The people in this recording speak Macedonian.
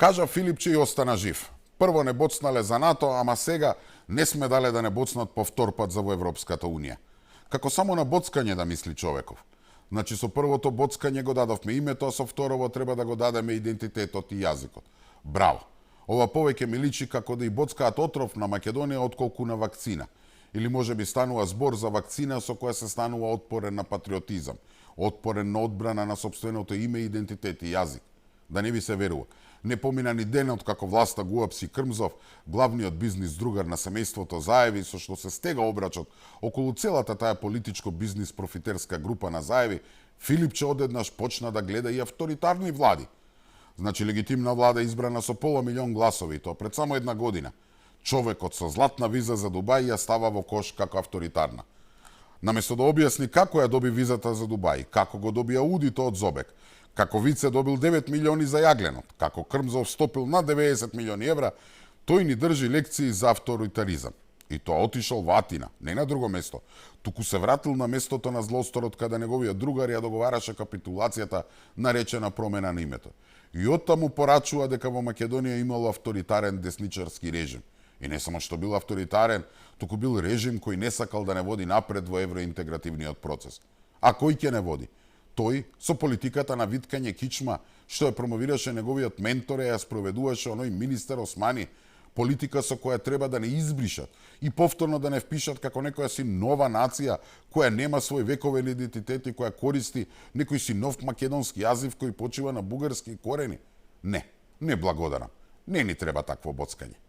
Кажа Филипче и остана жив. Прво не боцнале за НАТО, ама сега не сме дале да не боцнат по втор пат за во Европската Унија. Како само на боцкање да мисли човеков. Значи со првото боцкање го дадовме името, а со второво треба да го дадеме идентитетот и јазикот. Браво! Ова повеќе ми личи како да и боцкаат отров на Македонија отколку на вакцина. Или може би станува збор за вакцина со која се станува отпорен на патриотизам, отпорен на одбрана на сопственото име, идентитет и јазик. Да не ви се верува. Не помина ни денот како власта го уапси Крмзов, главниот бизнис другар на семејството Заеви, со што се стега обрачот околу целата таа политичко-бизнис профитерска група на Заеви, Филипче одеднаш почна да гледа и авторитарни влади. Значи легитимна влада избрана со пола милион гласови, тоа пред само една година. Човекот со златна виза за Дубај ја става во кош како авторитарна. Наместо да објасни како ја доби визата за Дубај, како го добија аудито од Зобек, како Вице добил 9 милиони за јагленот, како Крмзов стопил на 90 милиони евра, тој ни држи лекции за авторитаризам. И тоа отишол во Атина, не на друго место, туку се вратил на местото на злосторот каде неговиот другар ја договараше капитулацијата наречена промена на името. И оттаму порачува дека во Македонија имало авторитарен десничарски режим. И не само што бил авторитарен, туку бил режим кој не сакал да не води напред во евроинтегративниот процес. А кој ќе не води? Тој со политиката на виткање кичма, што ја промовираше неговиот ментор и ја спроведуваше оној министер Османи, политика со која треба да не избришат и повторно да не впишат како некоја си нова нација која нема свој вековен идентитет и која користи некој си нов македонски јазив кој почива на бугарски корени. Не, не благодарам. Не ни треба такво боцкање.